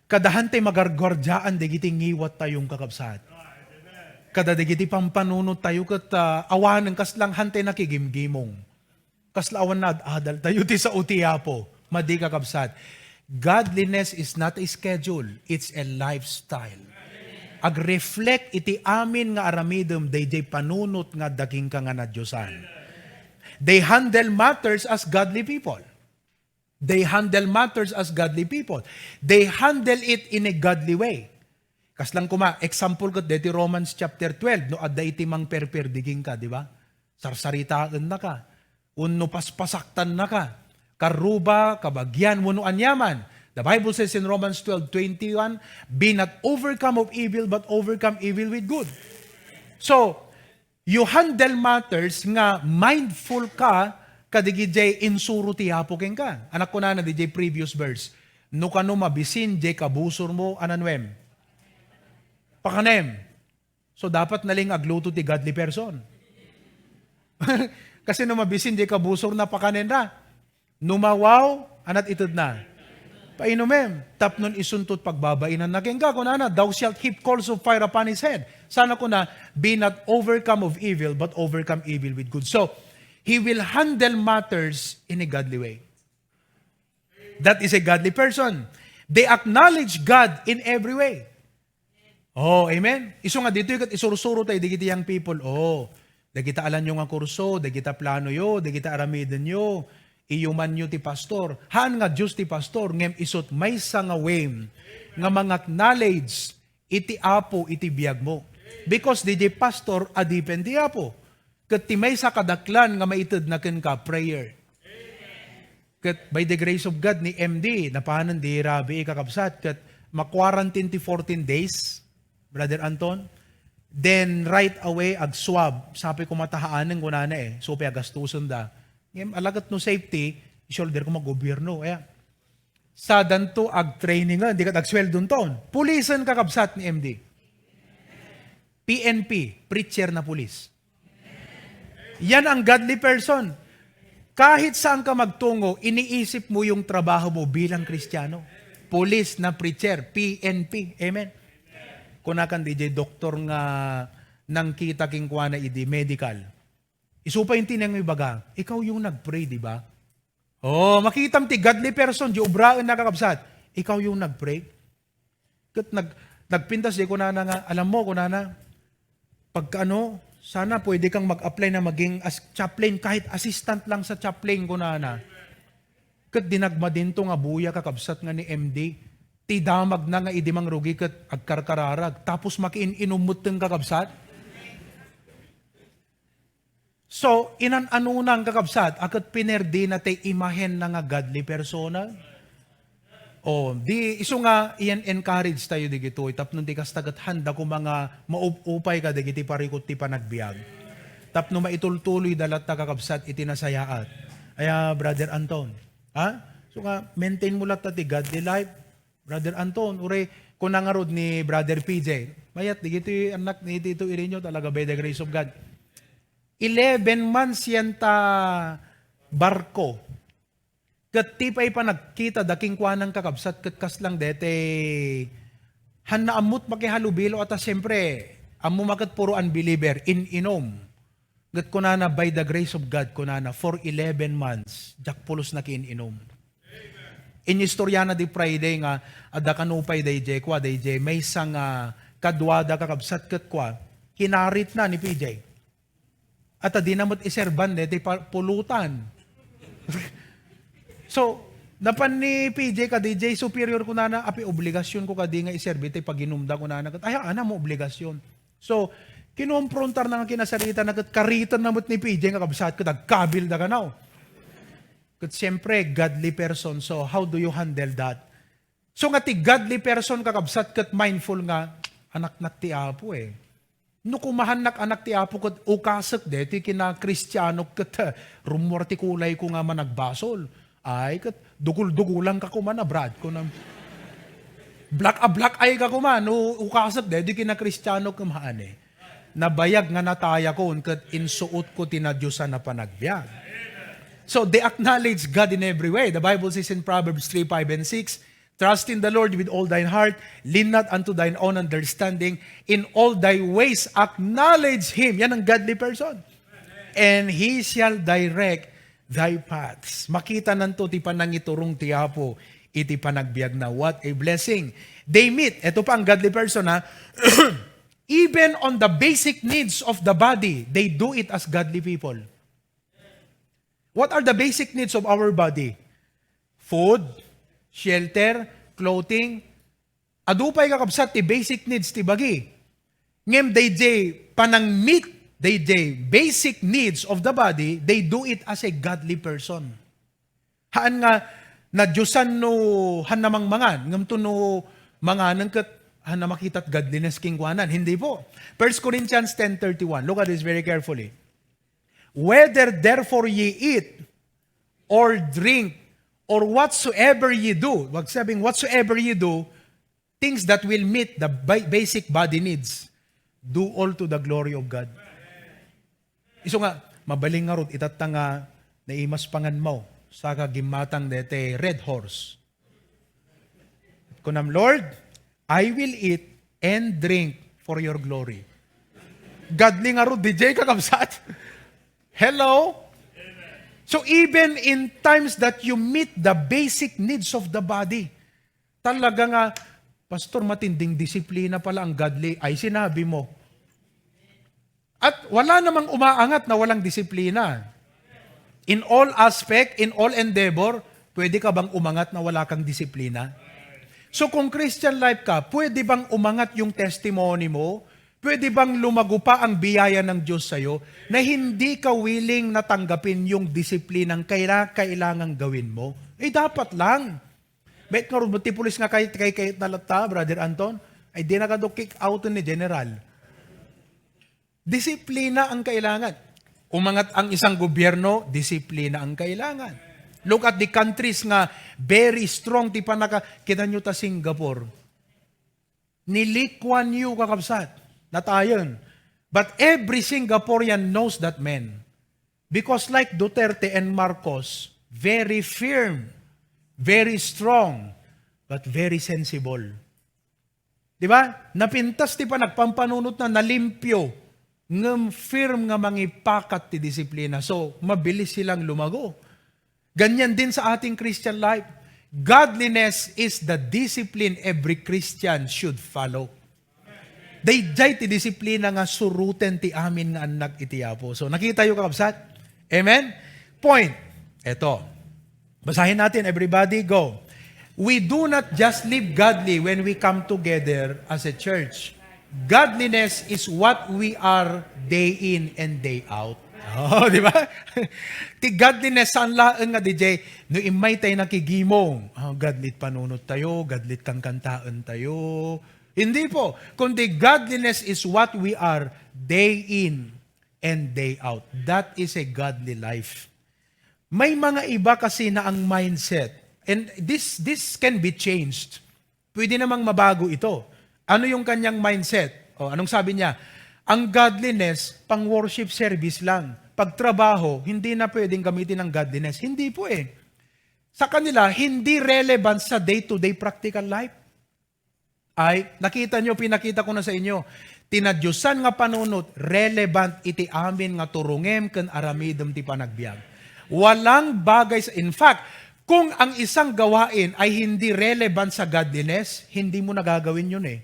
Kada han tay magarguardiaan dagiti ngiwat tayo, kakabsat. Kada dagiti pampanunot tayo, ket, ah, awanen kaslang han tay nakigimgimong. Kasla awan naad-adal tayo ti sao ti Apo. Madi, kakabsat. Godliness is not a schedule, it's a lifestyle. Ag-reflect iti amin nga aramidem dayjay panunot nga adda kenka nga nadiosan. They handle matters as godly people. They handle matters as godly people. They handle it in a godly way. Kaslang kuma, example ket deti Romans chapter twelve, no adda iti mangperperdi kenka, di ba? Sarsaritaennaka. wenno paspasaktannaka, karruba, kabagian, wenno aniaman. The Bible says in Romans twelve twenty-one, "Be not overcome of evil, but overcome evil with good." So, you handle matters nga mindful ka kadagiti insuro ti Apo kenka. Anak, kunana diay previous verse, "No kano mabisin diay kabusormo, ananuem? Pakanem." So, dapat nalin nga agluto ti godly person. Kasi no mabisin diay kabusorna, pakanenna. No mawaw, anat itedna? Painumem. Tapno isunto ti pagbabainanna kenka, kunana, "Thou shalt heap coals of fire upon his head." Sana kuna, "Be not overcome of evil, but overcome evil with good." So, he will handle matters in a godly way. That is a godly person. They acknowledge God in every way. Oh, amen? Isu nga ditoy ket isursuro tayo dagiti young people. Oh, dagita alanyo nga kurso, dagita planoyo, dagita aramidenyo, iyumanyo ti pastor. Haan nga Dios ti pastor, ngem isut maysa nga way nga mangaknowledge iti Apo iti biagmo. Because diay pastor, adipen ti Apo. Ket ti maysa kadaklan nga maitedna kenka, prayer. Ket by the grace of God, ni M D, napanen di rabii, kakabsat, ket ma-quarantine ti fourteen days, Brother Anton. Then, right away, ag-swab. Sapay koma ta haanen, kunana eh. Sapay agastusenda. Ngem, ala ket no safety, isolder koma gobierno. Kaya, sadanto ag-training, ah, di ket agsueldonton. Pulisen, kakabsat, ni M D. P N P, preacher na pulis. Yan ang godly person. Kahit saan ka magtungo, iniisip mo yung trabaho mo bilang Kristiyano. Pulis na preacher, P N P. Amen. Kunakan diay doktor nga nangkita kenkuana idi medical. Isu pay ti nang ibaga, "Ikaw yung nag-pray, di ba?" Oh, makitam ti godly person, di obraen na, kakabsat. "Ikaw yung nag-pray?" Ket nag-, nagpintas diay, kunana nga, "Alam mo," kunana, "pagkaano, sana pwede kang mag-apply na maging as-, chaplain, kahit assistant lang sa chaplain," kunana. Ket dinagmadinto nga buya, kakabsat, nga ni M D. Ti damagna nga idi mangrugi ket agkarkararag. Tapos makiin-inom metten, kakabsat. So, inan-anunang, kakabsat, a ket pinerdina ti imahenna nga godly persona. Oh, di isu nga i-encourage tayo digitoy, tapno di kasta ket handa koma nga maup-upay kadagiti parikut ti panagbiag. Tapno maitultuloyda latta, kakabsat, iti nasayaat. Aya, Brother Anton, ha? So nga, maintain mo latta ti godly life. Brother Anton, uray, kuna ngarud ni Brother P J, mayat digitoy annak ni Tito Irenio, talaga by the grace of God. Eleven months yan ta barko. Ket ti pay panagkita da kenkuana, kakabsat, ket kas lang dete, hanna ammot makihalubilo, ata siempre, ammo maket puro unbeliever, in-inom. Ket kunana, "By the grace of God," kunana, "for eleven months, diak pulos nakiin-inom." Inistoriana di Friday nga adda kano pay dayjay, kua, dayjay maysa nga kaduada, kakabsat, ket kua, kinaritna ni P J. At adina met iserban daytoy pa-, pulutan. So, napan ni P J kadayjay superior, kunana, "Apay, obligasyonko kadi nga iserbi ti paginumda," kunana. Ket, "Ay, haan mo obligasyon." So, kinomprontarna nga kinasaritana ket karitenna met ni P J nga kabsat ket agkabilda kano. Ket siempre, godly person. So, how do you handle that? So nga ti godly person, kakabsat, ket mindful nga, "Anaknak ti Apo eh. No kumahannak anak ti Apo ket ukasek daytoy kina Kristianok ket, eh, rummuar ti kulayko nga managbasol. Ay, ket dugul-dugulang ka koma, Brad," kuna. "Black a black eye ka koma, no ukasek daytoy kina Kristianok," haan eh. Nabayag nga natayakon ket insuotko ti nadiosan a panagbiag. So, they acknowledge God in every way. The Bible says in Proverbs three, five, and six, "Trust in the Lord with all thine heart, lean not unto thine own understanding, in all thy ways acknowledge Him." Yan ang godly person. "And He shall direct thy paths." Makita nanto ti panangiturong ti Apo iti panagbiagna. What a blessing. They meet. Ito pa ang godly person, ha? Even on the basic needs of the body, they do it as godly people. What are the basic needs of our body? Food, shelter, clothing. Adu pay, kakabsat, ti basic needs ti bagi. Ngem dayjay panang-meet they, they basic needs of the body, they do it as a godly person. Haan nga nadiosan no han namangmangan, ngem to no manganen ket han na makitat godliness kenkuanan. Hindi po. First Corinthians ten thirty-one. Look at this very carefully. "Whether therefore ye eat or drink or whatsoever ye do," wag sabing whatsoever ye do, things that will meet the ba-, basic body needs, do all to the glory of God. Isu nga, mabalin ngarud, itatta nga naimas panganmo, saka gimmatang dete Red Horse. Kunam, "Lord, I will eat and drink for your glory." Godly ngarud, D J, kakabsat. Hello? So even in times that you meet the basic needs of the body, talaga nga, "Pastor, matinding disiplina pala ang godly." Ay, sinabi mo. At wala namang umaangat na walang disiplina. In all aspect, in all endeavor, pwede ka bang umangat na wala kang disiplina? So kung Christian life ka, pwede bang umangat yung testimony mo? Pwede bang lumago pa ang biyaya ng Diyos sa'yo na hindi ka willing na tanggapin yung disiplinang kaila-, kailangang gawin mo? Eh, dapat lang. Met nga rod, ti pulis nga kay, kay, kay nalatta, Brother Anton, ay di na kado kick out ni General. Disiplina ang kailangan. Umangat ang isang gobyerno, disiplina ang kailangan. Look at the countries nga very strong ti panaka-, kita nyo ta Singapore. Ni Lee Kuan Yew, kakabsat, natayen. But every Singaporean knows that man. Because like Duterte and Marcos, very firm, very strong, but very sensible. Di ba? Napintas ti panagpampanunotna, nalimpyo, ngem firm nga mangipakat ti disiplina. So, mabilis silang lumago. Ganyan din sa ating Christian life. Godliness is the discipline every Christian should follow. Daydiay ti disiplina nga suruten ti amin nga annak iti Apo. So, nakita yo, kakabsat? Amen? Point. Eto. Basahin natin, everybody, go. We do not just live godly when we come together as a church. Godliness is what we are day in and day out. Oh, di ba? Ti godliness, saan laeng nga, D J, no immay tayo nakigimong, ah, godly ti panunot tayo, godly ti kangkantaen tayo. Hindi po. Kundi godliness is what we are day in and day out. That is a godly life. May mga iba kasi na ang mindset, and this, this can be changed. Pwede namang mabago ito. Ano yung kanyang mindset? O, anong sabi niya? Ang godliness, pang worship service lang. Pagtrabaho, hindi na pwedeng gamitin ang godliness. Hindi po eh. Sa kanila, hindi relevant sa day-to-day practical life. Ay, nakita nyo, pinakita ko na sa inyo, ti nadiosan nga panunot, relevant iti amin nga turungem ken aramidem ti panagbiag. Walang bagay sa, in fact, kung ang isang gawain ay hindi relevant sa godliness, hindi mo nagagawin yun eh.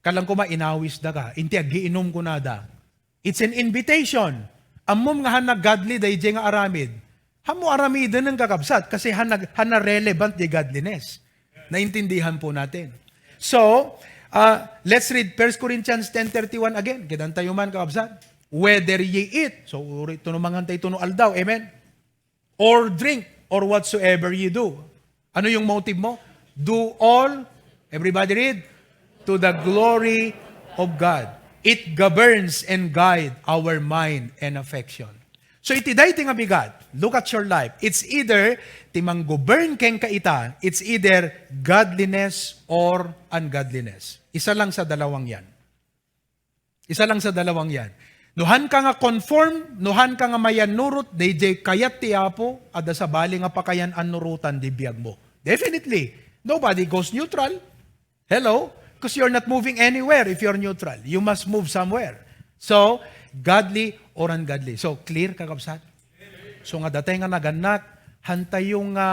Kalang kuma, inawis da ka, inti agiinom ko nada. It's an invitation. Ammom nga han naggodly daydiay nga aramid. Hanmo aramiden ng kakabsat kasi han nag-, han na relevant di godliness. Naintindihan po natin. So, uh, let's read First Corinthians ten thirty-one again. Kitan tayo man, kakabsat. Whether ye eat. So, uri, tuno mangan tayo, tuno aldaw. Amen? Or drink, or whatsoever you do. Ano yung motive mo? Do all, everybody read, to the glory of God. It governs and guide our mind and affection. So iti daytoy nga bigat, look at your life. It's either ti manggovern kenka ita, it's either godliness or ungodliness. Isa lang sa dalawang yan. Isa lang sa dalawang yan. No han ka nga conform, no han ka nga mayannurot, daydiay kayat ti Apo, adda sabali nga pakayan annurotan di biag mo. Definitely, nobody goes neutral. Hello? Because you're not moving anywhere if you're neutral. You must move somewhere. So, godly or ungodly. So, clear, kakabsat? So nga datay nga nagannak, hantayo nga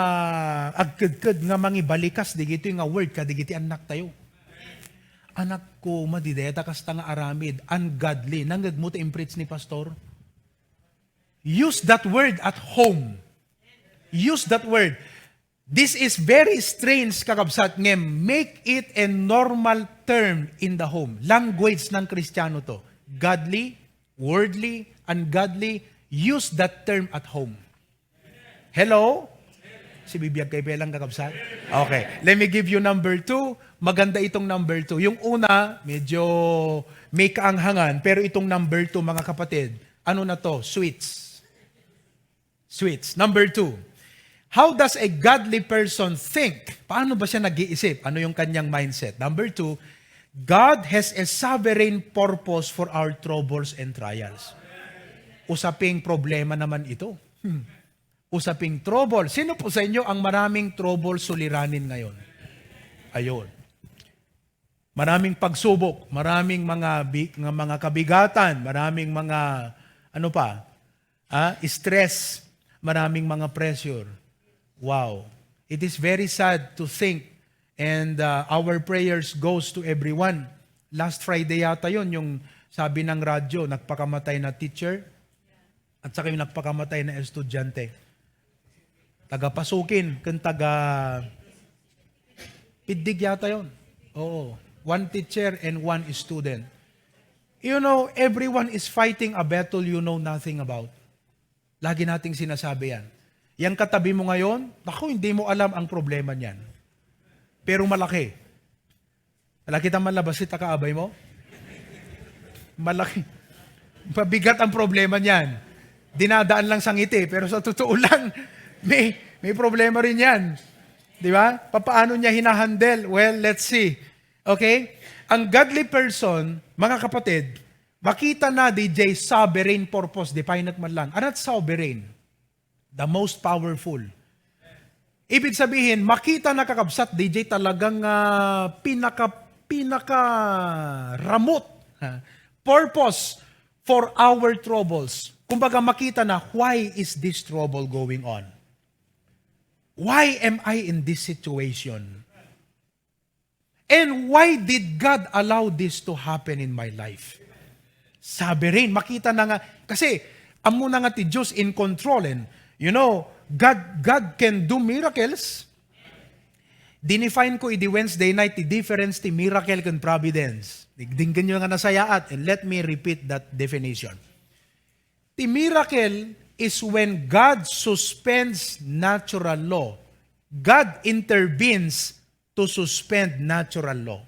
agkedked nga mangibalikas digitoy nga word kadigiti annak tayo. Anak ko, madideta kasta nga aramid, ungodly. Nangngegmo ti impreach ni pastor? Use that word at home. Use that word. This is very strange, kakabsat, ngem make it a normal term in the home. Language ng Kristiyano to. Godly Worldly, ungodly, use that term at home. Hello? Sibibiag kayo pa lang, kakabsat? Okay. Let me give you number two. Maganda itong number two. Yung una, medyo may kaanghangan, pero itong number two, mga kapatid, ano na to? Sweets. Sweets. Number two, how does a godly person think? Paano ba siya nag-iisip? Ano yung kanyang mindset? Number two, God has a sovereign purpose for our troubles and trials. Usaping problema naman ito. Hmm. Usaping trouble. Sino po sa inyo ang maraming trouble suliranin ngayon? Ayun. Maraming pagsubok, maraming mga bi-, nga mga kabigatan, maraming mga, ano pa, ah, stress, maraming mga pressure. Wow. It is very sad to think, and, uh, our prayers goes to everyone. Last Friday yata yon, yung sabi ng radyo, nagpakamatay na teacher at saka yung nagpakamatay na estudyante. Taga Pasukin, ken taga Piddig yata yon. Oo. One teacher and one student. You know, everyone is fighting a battle you know nothing about. Lagi nating sinasabi yan. Yang katabi mo ngayon, naku, hindi mo alam ang problema niyan. Pero malaki. Malaki ta man labas ita kaabay mo? Malaki. Mabigat ang problema niyan. Dinadaan lang sa ngiti, pero sa totoo lang, may, may problema rin yan. Di ba? Papaano niya hinahandle? Well, let's see. Okay? Ang godly person, mga kapatid, makita na D J sovereign purpose, definite man lang. Anat sovereign? The most powerful. Ibig sabihin, makita na, kakabsat, D J, talagang, ah, pinaka, pinaka ramot, ha? Purpose for our troubles. Kumbaga, makita na, why is this trouble going on? Why am I in this situation? And why did God allow this to happen in my life? Sovereign, makita na nga, kasi ammo na nga ti Diyos in control, and, you know, God, God can do miracles. Dinefine ko idi Wednesday night ti difference ti miracle ken providence. Dinggenyo nga nasayaat, and let me repeat that definition. Ti miracle is when God suspends natural law. God intervenes to suspend natural law.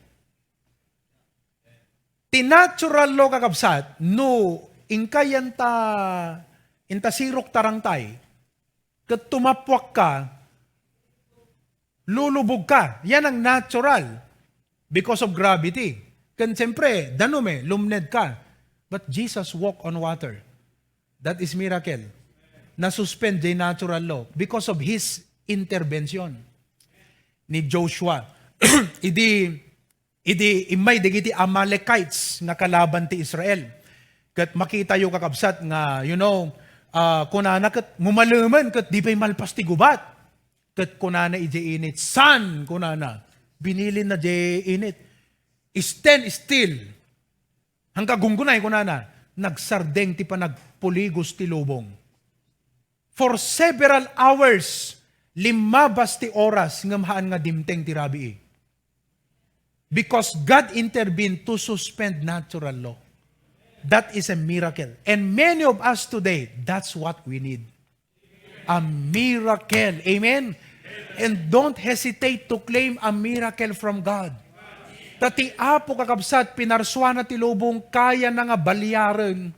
Ti natural law, kakabsat, no inka yan ta, inta sirok tarangtay, ket tumappuak ka, lulubog ka. Yan ang natural because of gravity. Ken siyempre, danum eh, lumned ka. But Jesus walk on water. That is miracle. Nasuspend jay natural law because of his intervention ni Joshua. Idi, idi immay dagiti Amalekites nga kalaban ti Israel. Ket makitayo, kakabsat, nga, you know, ah, kunana ket ngumalemen ket di pay malpas ti gubat. Ket kunana idiay init, "Sun," kunana. Binilin na diay init. "Stand still." Hangka gunggunay, kunana, nagsardeng ti panagpuligos ti lubong. For several hours, limmabas ti oras ngem haan nga dimteng ti rabii. Because God intervened to suspend natural law. That is a miracle. And many of us today, that's what we need. A miracle. Amen? And don't hesitate to claim a miracle from God. Ta ti Apo, kakabsat, pinarsuana ti lubong, kayana nga baliaren.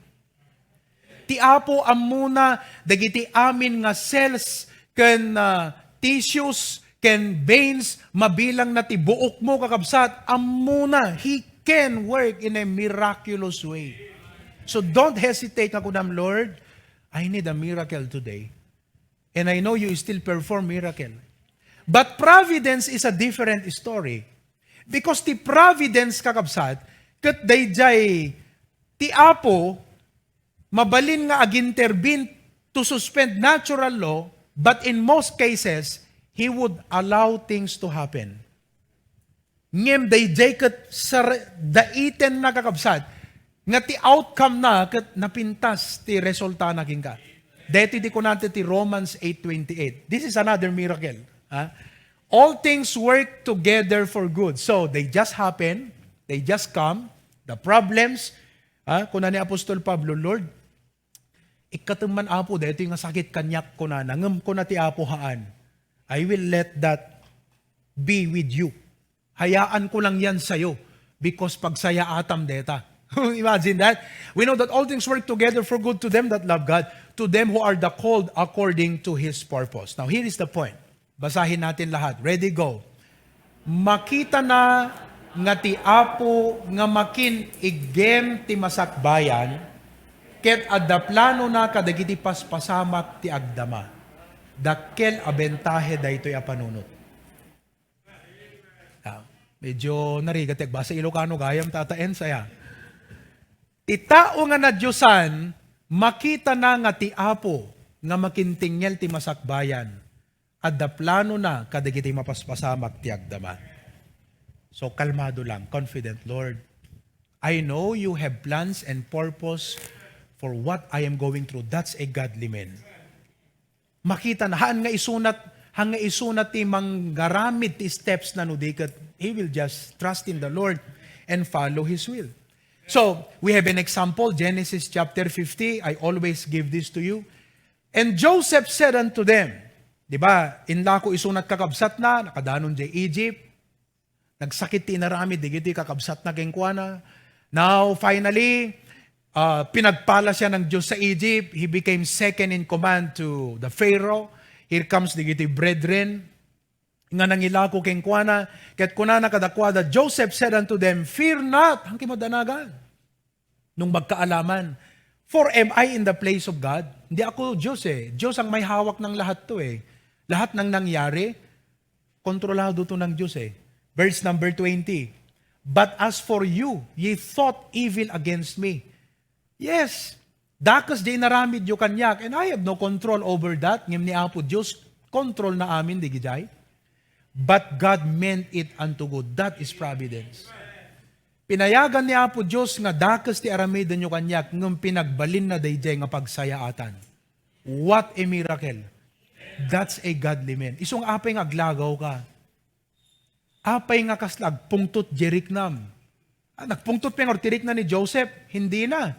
Ti Apo ammona dagiti amin nga cells ken, ah, tissues ken veins, mabilangna ti buokmo, kakabsat, ammona. He can work in a miraculous way. So don't hesitate nga kunam, "Lord, I need a miracle today." And I know you still perform miracle. But providence is a different story. Because ti providence, kakabsat, ket daydiay ti Apo, mabalin nga agintervene to suspend natural law, but in most cases, he would allow things to happen. Ngem daydiay ket sar-, daiten na, kakabsat, nga ti outcome na ket napintas ti resulta na kenka. Daytoy ti kunana ti Romans eight twenty-eight. This is another miracle, ha? "All things work together for good." So, they just happen, they just come, the problems, Ha? Kuna ni Apostol Pablo, "Lord, ikkatem man, Apo, daytoy nga sakit kaniak," kunana. Ngem kuna ti Apo, "Haan, I will let that be with you. Hayaan ko lang yan sa'yo because pagsayaatam deta." Imagine that. We know that all things work together for good to them that love God, to them who are the called according to His purpose. Now, here is the point. Basahin natin lahat. Ready, go. Makita na nga ti Apo nga makin igem ti masakbayan, ket adda plano na kadagiti paspasamak ti agdama. Dakkel a bentahe daytoy a panunot. Ah, medyo narigat ti agbasa Ilocano gayam, Tata Ens, aya. Ti tao nga nadiosan, makita na nga ti Apo nga makintingngel ti masakbayan, adda plano na kadagiti mapaspasamak ti agdama. So, kalmado lang, confident, "Lord, I know you have plans and purpose for what I am going through." That's a godly man. Makita na, haan nga isunat, haan nga isunat ti manggaramid ti steps na no di ket he will just trust in the Lord and follow His will. So, we have an example, Genesis chapter fifty. I always give this to you. "And Joseph said unto them," di ba, inlako isunat kakabsatna, nakadanon jay Egypt, nagsakit ti inaramid dagiti kakabsatna kenkuana. Now, finally, ah, pinagpala siya ng Diyos sa Egypt. He became second in command to the Pharaoh. Here comes dagiti brethren nga nangilako kenkuana. Ket kunana kadakuada, "Joseph said unto them, 'Fear not.'" Ang kimadanagan. Nung magkaalaman, "For am I in the place of God?" Hindi ako Diyos eh. Diyos ang may hawak ng lahat to eh. Lahat ng nangyari, kontrolado to ng Diyos eh. Verse number twenty, "But as for you, ye thought evil against me." Yes, dakes di inaramid yo kaniak, and I have no control over that. Ngem ni Apo Diyos, control na amin di gijay. "But God meant it unto good." That is providence. Pinayagan ni Apo Dios nga dakes ti aramidenyo kaniak, ngem pinagbalinna daydiay nga pagsayaatan. What a miracle! That's a godly man. Isu nga apay nga aglagaw ka? Apay nga kasla agpungtot diay riknam? Ah, nagpungtot pay ngarud ti rikna ni Joseph? Hindi na.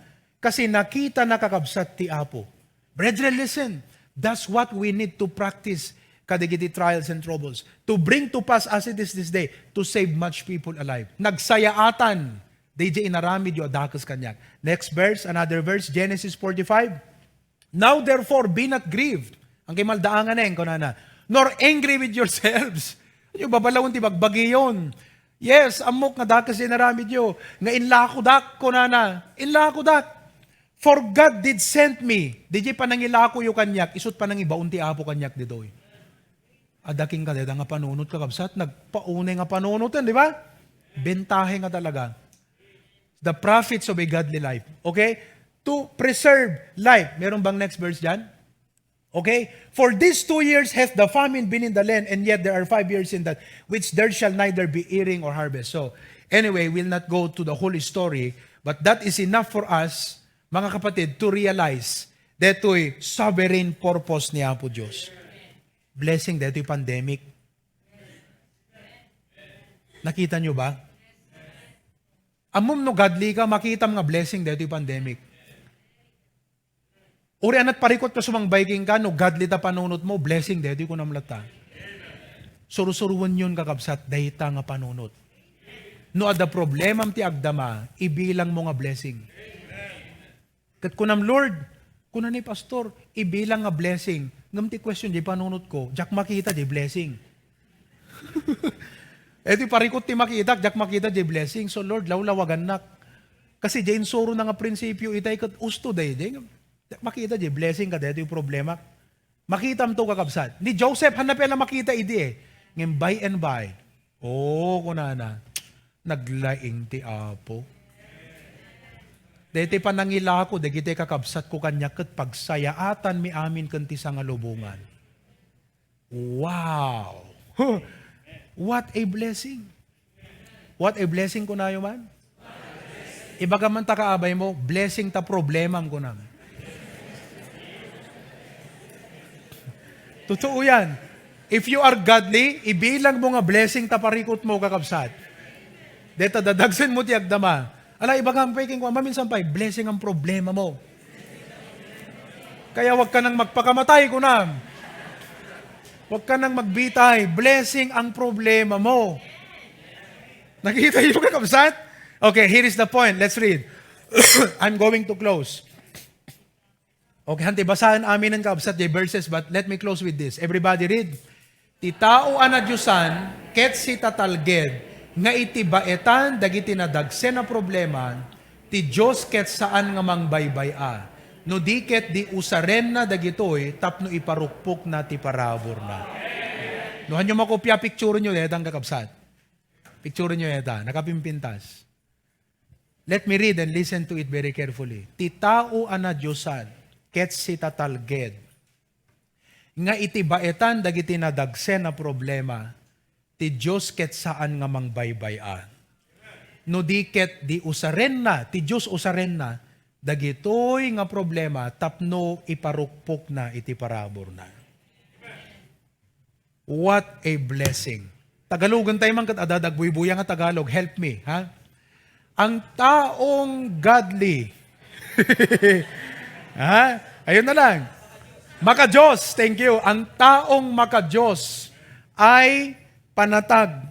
Kasi nakita na, kakabsat, ti Apo. Brethren, listen. That's what we need to practice kadagiti trials and troubles. To bring to pass as it is this day, to save much people alive. Nagsayaatan daydiay inaramidyo a dakes kaniak. Next verse, another verse, Genesis forty-five. "Now therefore be not grieved." Ang kimaldaangan eh, kunana, "Nor angry with yourselves." Ania babalawen ti bagbagiyon? Yes, ammok nga dakes ti inaramidyo. Nga inlakodak, kunana. Inlakodak. "For God did send me." Daydiay panangilakoyo kaniak, isut' panangibaon ti Apo kaniak ditoy. Adda kenka dayta nga panunot, kakabsat, nagpaunay nga panunoten, di ba? Bentahe nga talaga. The profits of a godly life. Okay? To preserve life. Meron bang next verse dyan? Okay? "For these two years hath the famine been in the land, and yet there are five years in that which there shall neither be earing or harvest." So, anyway, we'll not go to the whole story, but that is enough for us, mga kapatid, to realize daytoy sovereign purpose ni Apo Dios. Blessing daytoy pandemic. Nakita nyo ba? Ammom no godly ka, makitam nga blessing daytoy pandemic. Uray anat parikut ta sumangbay kenka, no godly ta panunot mo, blessing daytoy kunam latta. Sursuruenyon, kakabsat, dayta nga panunot. No adda problemam ti agdama, ibilangmo nga blessing. Ket kunam, "Lord," kuna ni pastor, "ibilang nga blessing." Ngem ti question, diay panunotko, diak makita diay blessing. Eh, ti parikut ti makitak, diak makita diay blessing. So, Lord, lawlawagannak. Kasi diay insurona nga prinsipio itay ket usto daydiay. Diak makita diay blessing kadaytoy problema. Makitam to, kakabsat. Ni Joseph, hanna pay la makita idi eh. Ngem by and by, "Oh," kunana, "naglaing ti Apo." Daytoy panangilako dagiti kakabsatko kaniak ket pagsayaatanmi amin ken ti sangalubongan. Wow! What a blessing! What a blessing, kunayo man? Ibagam man ta kaabay mo, "Blessing ta problemam," kunam. Totoo yan. If you are godly, ibilang mo nga blessing ta parikut mo, kakabsat. Deta dadagsen mo ti agdama. Ala, ibagam pay kenkuana, maminsan pay, blessing ang problema mo. Kaya wag ka nang magpakamatay, kunam. Wag ka nang magbitay. Blessing ang problema mo. Nakita niyo, kakabsat? Okay, here is the point. Let's read. I'm going to close. Okay, hantay, basaen aminen, kabsat, the verses, but let me close with this. Everybody read. Ti tao a nadiosan ket sitatalged nga iti baetan dagiti nadagsen a problema, ti Dios ket saan nga mangbaybay-a, no di ket di usarenna dagitoy tapno iparukpokna ti paraburna. No, hanyo makopia, picture nyo deta, kakabsat. Picture nyo deta, nakapimpintas. Let me read and listen to it very carefully. Ti tao a nadiosan ket sitatalged nga iti baetan dagiti nadagsen a problema, ti Dios ket saan nga mangbaybay-a. No di ket di usarenna, ti Dios usarenna dagitoy nga problema tapno iparukpokna iti paraburna. What a blessing. Tagalogen tayo man ket adda agbuybuya nga Tagalog. Help me, ha? Ang taong godly. Ha? Ayun na lang. Makadios, thank you. Ang taong makadios ay panatag.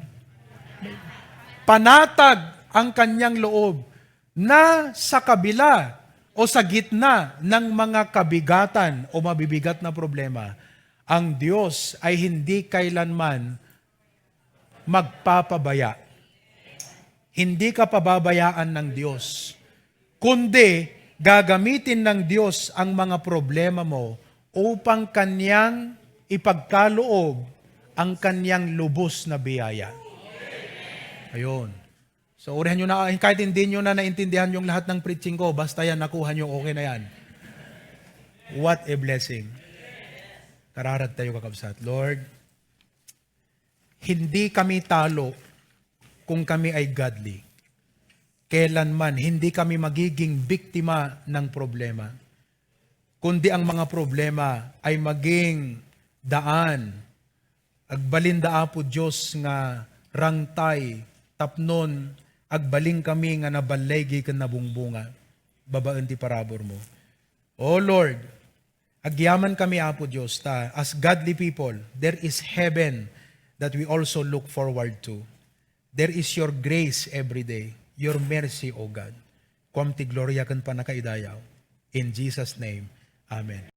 Panatag ang kanyang loob na sa kabila o sa gitna ng mga kabigatan o mabibigat na problema, ang Diyos ay hindi kailanman magpapabaya. Hindi ka pababayaan ng Diyos, kundi gagamitin ng Diyos ang mga problema mo upang kanyang ipagkaloob ang kanyang lubos na biyaya. Ayun. So, urihan nyo na, kahit hindi nyo na naintindihan yung lahat ng preaching ko, basta yan, nakuha nyo, okay na yan. What a blessing. Kararag tayo, kakabsat. Lord, hindi kami talo kung kami ay godly. Kailanman, hindi kami magiging biktima ng problema, kundi ang mga problema ay maging daan. Agbalinda, Apo Dios, nga rangtay tapnon agbalin kami nga naballegi ken nabungbunga babaen ti parabur mo. O Lord, agyaman kami, Apo Dios, ta as godly people, there is heaven that we also look forward to. There is your grace every day, your mercy, O God. Kuam ti gloria ken pannakaidayaw. In Jesus' name, amen.